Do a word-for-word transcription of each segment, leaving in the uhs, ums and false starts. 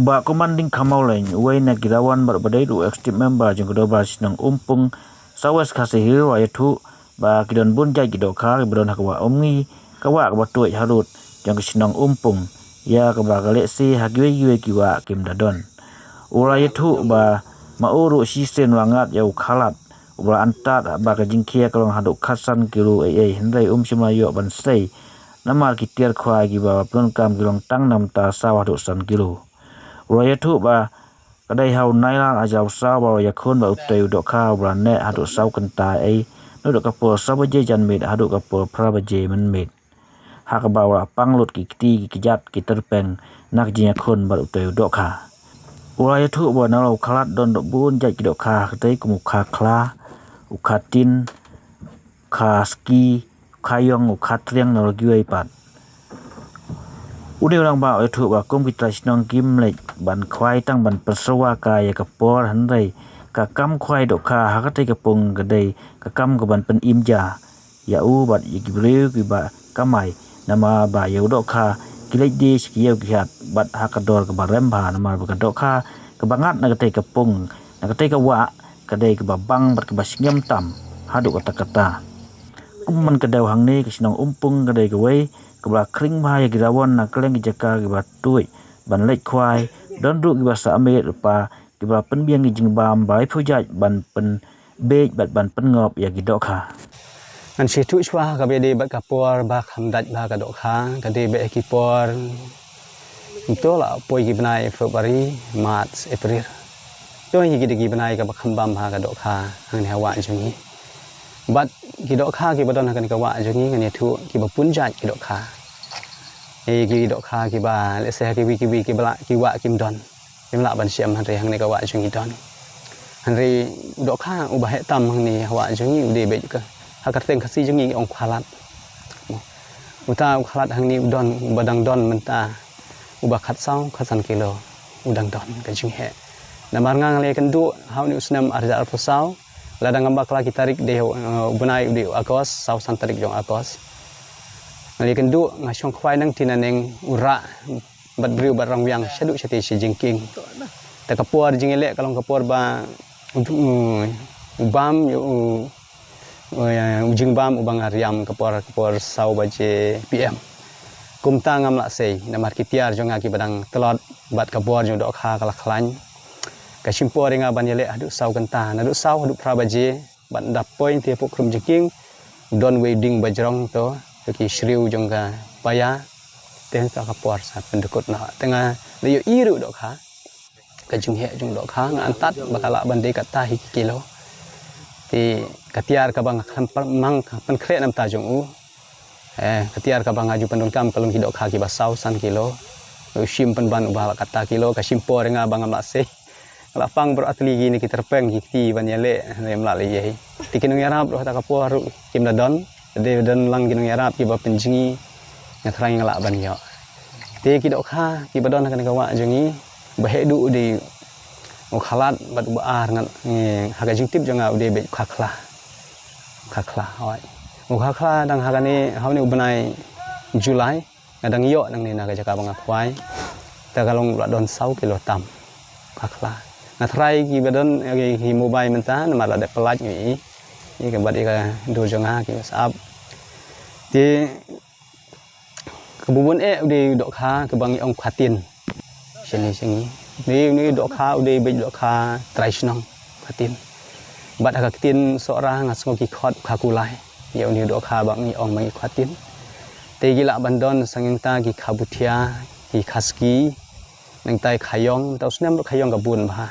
Bah Commanding Khamawleng, uwei na ki dawan bad uba dei ruh u executive member jong ka dorbar shnong Umpung, South West Khasi Hills, u la ïathuh ba ki don bun jait ki dohkha kiba don ha ka wah Umngi, ka wah kaba tuid harud jong ka shnong Umpung, ïa kaba ka lehse ha kiwei kiwei ki wah kim da don. U la ïathuh ba ma u ruh shisien u la ngat ïa u khalat uba la antad ba ka jingkhia ka long haduh khatsan kilo eiei, hynrei um shym la ïoh ban sei namar ki tiar khwai kiba pyndonkam ki long tang na bynta saw haduh san kilo. U la ïathuh ba ka dei ha u Nailal Ajaw Saw ba u la ïakhun bad utei u dohkha uba la neh haduh saw kynta eiei, naduh ka por saw baje janmiet haduh ka por phra baje mynmiet, ha kaba u la pang lut ki kti ki kjat ki tyrpeng na ka jingïakhun bad utei u dohkha. U la ïathuh ba na la u khalat don ruh bun jait ki dohkha, ha katei kum u kha khla, u kha tin, u kha ski, u kha ïong, u kha triang, na la kiwei pat. U dei u rangbah u ïathuh ba kum ki trai shnong kim leit ban khwai tang ban pynsyrwa kai ïa ka por, hynrei ka kam khwai dohkha ha katei ka pung ka dei ka kam ka ban pynim ja ïa u bad ïa ki briew kiba kamai, namar ba ïa u dohkha ki leit die sha ki ïew ki hat bad ha ka dor kaba rem bha, namar ba ka dohkha kaba ngat na katei ka pung, na katei ka wah, ka dei kaba bang bad kaba sngem tam haduh katta katta. Kum man ka dei hangne, ka shnong Umpung ka dei kawei kaba la khring bha ïa ki dawan na kylleng ki jaka kiba tuid ban leit khwai, don ruh kiba sah miet lypa kiba pynbiang ki jingbam ba laiphew jait ban pynbiej bad ban pynngop ïa ki dohkha. Ngan sa ïathuh shuwa kaba ïadei bad ka por ba kham dait bha ka dohkha, ka dei bad ki por, to la poi ki bnai February, March, April. To hi ki dei ki bnai kaba kham bam bha ka dohkha hangne ha wah jong ngi. Bad ki dohkha kiba don ha kane ka wah jong ngi, ngan ïathuh kiba bun jait ki dohkha. Ki dohkha kiba, lehse ha kiwei kiwei kiba la, ki wah kim don. Kim lah ban shem, hynrei hangne ka wah jong ngi don. Hynrei u dohkha uba heh tam hangne ha wah jong ngi u dei bad ka, ha ka kyrteng Khasi jong ngi ong u khalat. Uta u khalat hangne u don, uba dang don mynta uba khatsaw khatsan kilo, u dang don ka jingheh. Namar nga nga la ïakynduh ha une u snem ar hajar arphew saw, lada ngam bakla ki tarik dei, eh, u bnai u dei u August, saw san tarik jong August. Nga la ïakynduh, nga shong khwai nangtei naneng, u rah bad briew bad rangwiang shaduh shatei sha jingkieng. Te ka por jingïaleh ka long ka por ba u, u bam, u, u, u jingbam uba nga riam ka por, ka por saw baje P M. Kumta ngam lah sei namar ki tiar jong nga kiba dang tlot bad ka bor jong u dohkha ka la khlaiñ. Ka shim por ïa nga ban ïaleh haduh saw kynta, naduh saw haduh phra baje. Bad da poi te puk khrum jingkieng, don wei u dieng ba jrong to, to ki shriew jong ka paia, te to ka por sa pyndykut noh. Te nga la ïohi ruh dohkha, ka jingheh jong dohkha, nga antad ba ka lah ban dei katta hi ki kilo. Te ka tiar kaba nga khlem pyrmang ka pynkhreh na bynta jong u. Eh, ka tiar kaba nga ju pyndonkam ka long ki dohkha kiba saw san kilo. U shim pynban uba lah katta kilo, ka shim por ïa nga ba ngam lah sei. Nga la pang baroh ar tylli kine ki tyrpeng ki kti ban ïaleh, ngim lah leh ei ei. Te ki nongïarap ruh ha kata ka por ruh kim da don. Te don lang ki nongïarap kiba pynjngi, nga tharai nga lah ban ïoh. Te ki dohkha kiba don ha kane ka wah jong ngi, uba heh duh u dei u khalat bad uba ar ngan, eh, ha ka jingtip jong nga u dei bad u khakhla. U khakhla, hooid. U khakhla dang ha kane, ha une u bnai July. Nga dang ïoh nangne na ka jaka ba nga khwai. Te ka long ba la don saw kilo tam. Khakhla. Nga tharai kiba don, eh, ki mobile mynta, namar la dep pyllait ngi. Ïa ka bad ïa ka dur jong nga ki WhatsApp. Te kaba bun eh u dei u dohkha kaba ngi ong u khatin. Shane shane. Une u dohkha u dei bad dohkha trai shnong. Khatin. Bad ha ka ktien Sohra nga sngew ki khot u khakulai. Ïa une u dohkha ba ngi ong ba ngi khatin. Te ki lah ban don sa nangta ki khabuthia, ki khaski, nangta ki khayong, nangta u snem ruh khayong ka bun bha.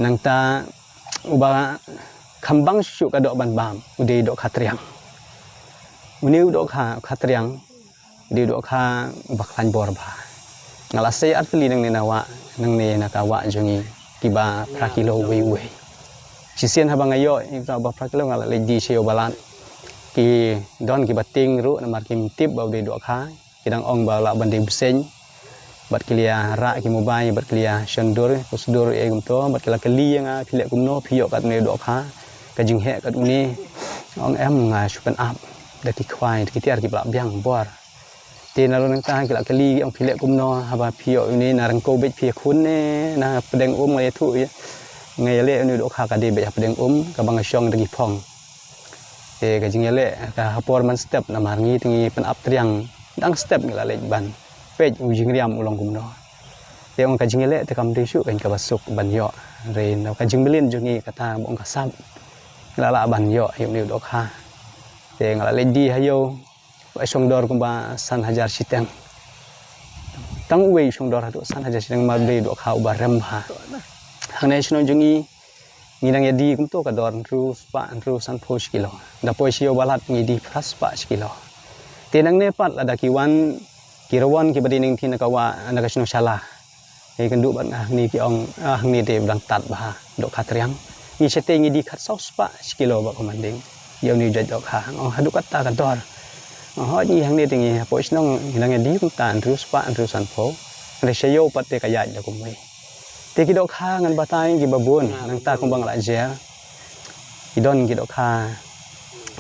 Nangta uba kham bang shuh ka doh ban bam, u dei dohkha triang. Une u dohkha, kha triang, dei dohkha ba khlaiñ bor bha. Nga la sei ar tylli nangne na wah, nangne na ka wah jong ngi kiba phra kilo uwei uwei. Shisien haba nga ïoh ïa uta uba phra kilo nga la leit die sha ïew ba lad. Ki don kiba tieng ruh namar kim tip ba u dei dohkha. Ki dang ong ba lah ban dei bseiñ. Bad ki la rah ki mobile, bad ki la shon dur, pus dur ei kumto, bad ki la kylli ïa nga, phi leh kumno, phi ïoh katne dohkha. Ka jingheh katne. Ong em, nga shu pynap da ki khwai, da ki tiar kiba la biang bor. Te na ruh nangta ki la kylli ki ong phi leh kumno haba phi ïoh uni na ryngkew beit phi ïakhun ne na pdeng um nga ïathuh ïa. Nga ïaleh uni u dohkha ka dei beit ha pdeng um kaba nga shong da ki phong. Te ka jingïaleh ka ha por man step namar ngi te ngi pynap triang dang step ngi la leit ban peit u jingriam u long kumno. Te ong ka jingïaleh te kam dei shuh kan kaba suk ban ïoh. Re na ka jingmlien jong ngi kata ba ong ka sap. Ngi la lah ban ïoh ïa uni u dohkha. Te nga la leit die ha ïew. Ba shong dor kumba san hajar shiteng. Tang uwei shong dor haduh san hajar shiteng mar dei dohkha uba rem bha. Hangne shnong jong ngi ngi dang ïa die kumto ka dor hynriew spah hynriew sanphew shi kilo. Da poi shi ïew ba lad ngi die phra spah shi kilo. Te nangne pat lada ki wan ki rawon kiba dei nangtei na ka wah na ka shnong Shala. Ngi kynduh bad nga hangne ki ong ah hangne te dang tat bha dohkha triang. Ngi shatei ngi die khatsaw spah shi kilo ba ka manding. Ïa uni u jait dohkha nga ong haduh katta ka dor. Nga ong hooid ngi hangne te ngi hapoh shnong ngi dang ïa die kumta hynriew spah hynriew sanphew. Hynrei sha ïew pat te ka ïaid da kumwei. Te ki dohkha ngan batai kiba bun nangta kumba nga la jer. Ki don ki dohkha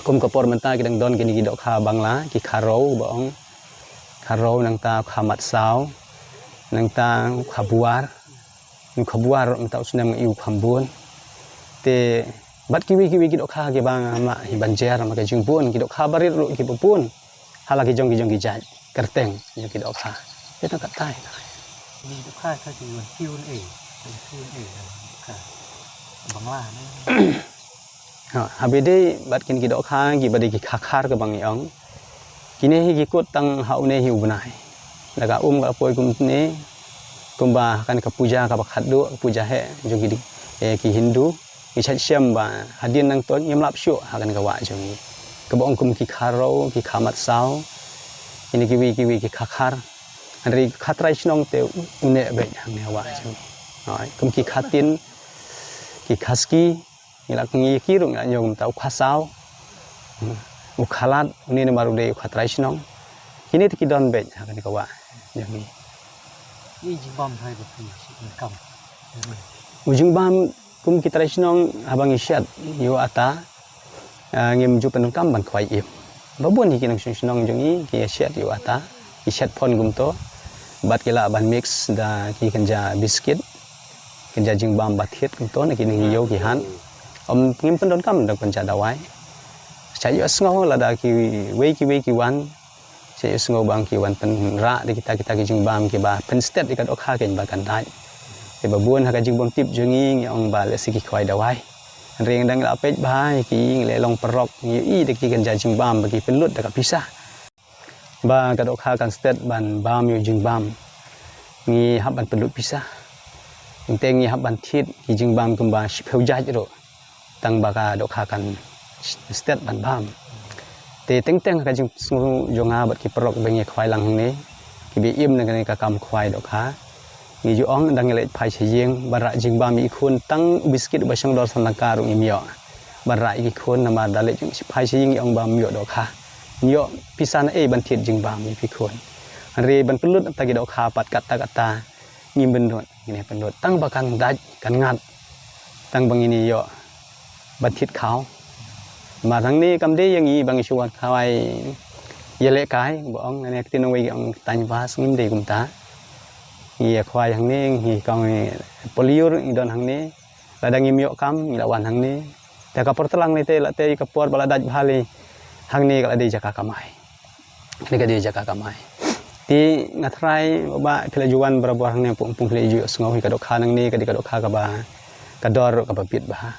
kum ka por mynta ki dang don kine ki dohkha Bangla ki kharow ba ong. Kharow nangta kha matsaw nangta kha buar. Kha buar nangta u snem nga ïu kha bun. Te bad kiwei kiwei ki dohkha kiba nga mah hi ban jer ma ka jingbun ki dohkha barit ruh kiba bun. Hala ki jong ki jong ki jait kyrteng jong ki dohkha. Te tang katai. Ni dohkha ka ki wan kiun eh. Wan kiun eh dohkha. Bangla ne. Ha, haba dei bad kin ki dohkha kiba dei ki khakhar kaba ngi ong. Kine hi ki kut tang ha une hi u bnai. Da ka um ka poi kumne kumba kan ka puja kaba khatduh puja he jong ki ding eh, ki Hindu. Ngi shait shem ba hadien nangto ngim lap shuh ha kan ka wah jong ngi. Kaba ong kum ki kharow ki kha matsaw. Kine kiwei kiwei ki khakhar. Hynrei khatrai shnong te une beit hangne ha wah jong ngi. Hooid, kum ki khatin ki khaski. Ngi la ngi ki ruh ngi la ñiew kumta u khasaw. U khalat uni namar u dei u khatrai shnong. Kine te ki don beit ha kane ka wah jong ngi. Ngi jingbam hai ba phi shi kam. U jingbam kum ki trai shnong haba ngi shet ïa u ata. Ah, ngim ju pyndonkam ban khwai im. Ba bun hi ki nongshong shnong jong ngi ki ïa shet ïa u ata. Ki shet phon kumto bad ki lah ban mix da ki kynja biskit kynja jingbam ba thied kumto na ki nongïew ki han. Ym ngim pyndonkam da kynja dawai. Sha ïohsngew lada kiwei kiwei ki wan sha ïohsngew ba ki wan pynrah da kita kita ki jingbam kiba pynstet ïa ka dohkha kein ba kan dait. Te ba bun ha ka jingbam tip jong ngi ngi ong ba lehse ki khwai dawai. Hynrei dang la peit bha ïa ki ngi leh long paralok ngi ïohi da ki kynja jingbam ba ki pynlut da ka pisa. Ba ka dohkha kan stet ban bam ïa u jingbam. Ngi hap ban pynlut pisa. Te ngi hap ban thied ki jingbam kumba shiphew jait ruh. Tang ba ka dohkha kan stet ban bam. Te teng teng ka jingsngew jong nga bad ki paralok ba ngi khwai lang hangne. Ki ba im na kane ka kam khwai dohkha. Ngi ju ong dang ngi leit phai sha ïing ban rah jingbam ïa ki khun tang u biskit uba shong dor san tyngka ruh ngim ïoh. Ban rah ïa ki khun namar da leit phai sha ïing ngi ong bam ïoh dohkha. Ngi ïoh pisa na ei ban thied jingbam ïa ki khun. Hynrei ban pynlut ta ki dohkha pat katta katta ngim pynlut ngin ïa pynlut tang ba kan dait kan ngat. Tang ba ngin ïoh ban thied khaw. Mar hangne kam dei ïa ngi ba ngi shu wan khwai ïalehkai ba ong ne ktien nongwei ki ong tang ba ngim dei kumta. Ngi ïa khwai hangne ngi kong poliur ngi don hangne. Lada ngim ïoh kam ngi la wan hangne. Te ka por tlang ne te la te ka por ba la dait bha le hangne ka la dei jaka kamai. Kane ka dei jaka kamai. Te nga trai ba phi la ju wan barabor hangne pung pung phi la ju sngew hi ka dohkha nangne ka dei ka dohkha kaba ka dor kaba bit bha.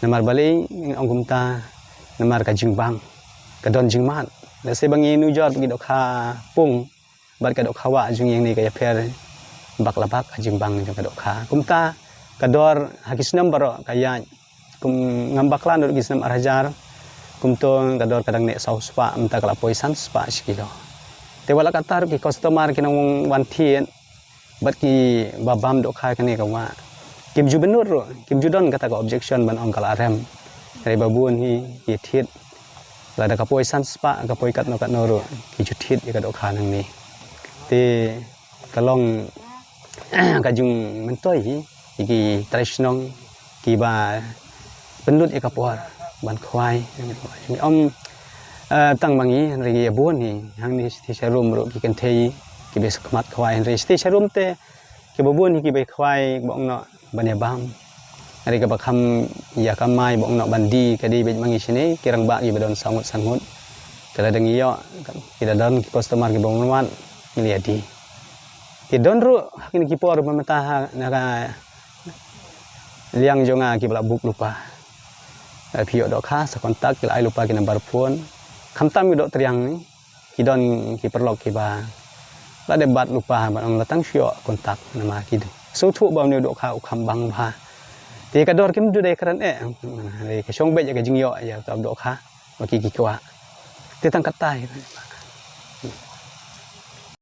Namar balei ong kumta namar ka jingbang ka don jingmad. Lehse ba ngi nujor ba ki dohkha pung bad ka dohkha wah jong ngi ne ka ïapher bak la bak ka jingbang jong ka dohkha. Kumta ka dor ha ki snem baroh ka ïaid kum ngam bakla na ki snem ar hajar kumto ka dor ka dang neh saw spah mynta ka la poi san spah shi kilo. Te wat la katta ruh ki customer ki nongwan thied bad ki ba bam dohkha kane ka wah kim ju bynnud ruh kim ju don kata ka objection ban ong ka la rem. Hynrei ba bun hi ki thied lada ka poi san spah ka poi katno katno ruh ki ju thied ïa ka dohkha nangne. Te ka long ka jingmyntoi hi ïa ki trai shnong kiba pynlut ïa ka por ban khwai. Ym Tang ba ngi hynrei ngi ïa bun hi hangne shatei sharum ruh ki kynthei kiba khmat khwai, hynrei shatei sharum te kiba bun hi kiba khwai ba ong noh ban ïa bam. Hynrei kaba kham ïa kamai ba ong noh ban die ka dei beit ma ngi shane ki rangbah kiba don saw ngut san ngut. Te lada ngi ïoh ki da don ki customer kiba wan wan ngi la ïa die. Ki don ruh ha kine ki por ba mynta ha na ka liang jong nga kiba la book lypa. Phi ïoh dohkha sa contact ki la ai lypa ki number phone. Khamtam ki doh triang ni ki don ki paralok kiba la dep bat lypa ban ong la tang shu ïoh contact namar ki sngewthuh ba une u dohkha u kham bang bha. Te ka dor kim ju dei kren eh ka shong beit ïa ka jingïoh ïa ka dohkha ba ki ki kwah. Te tang katai.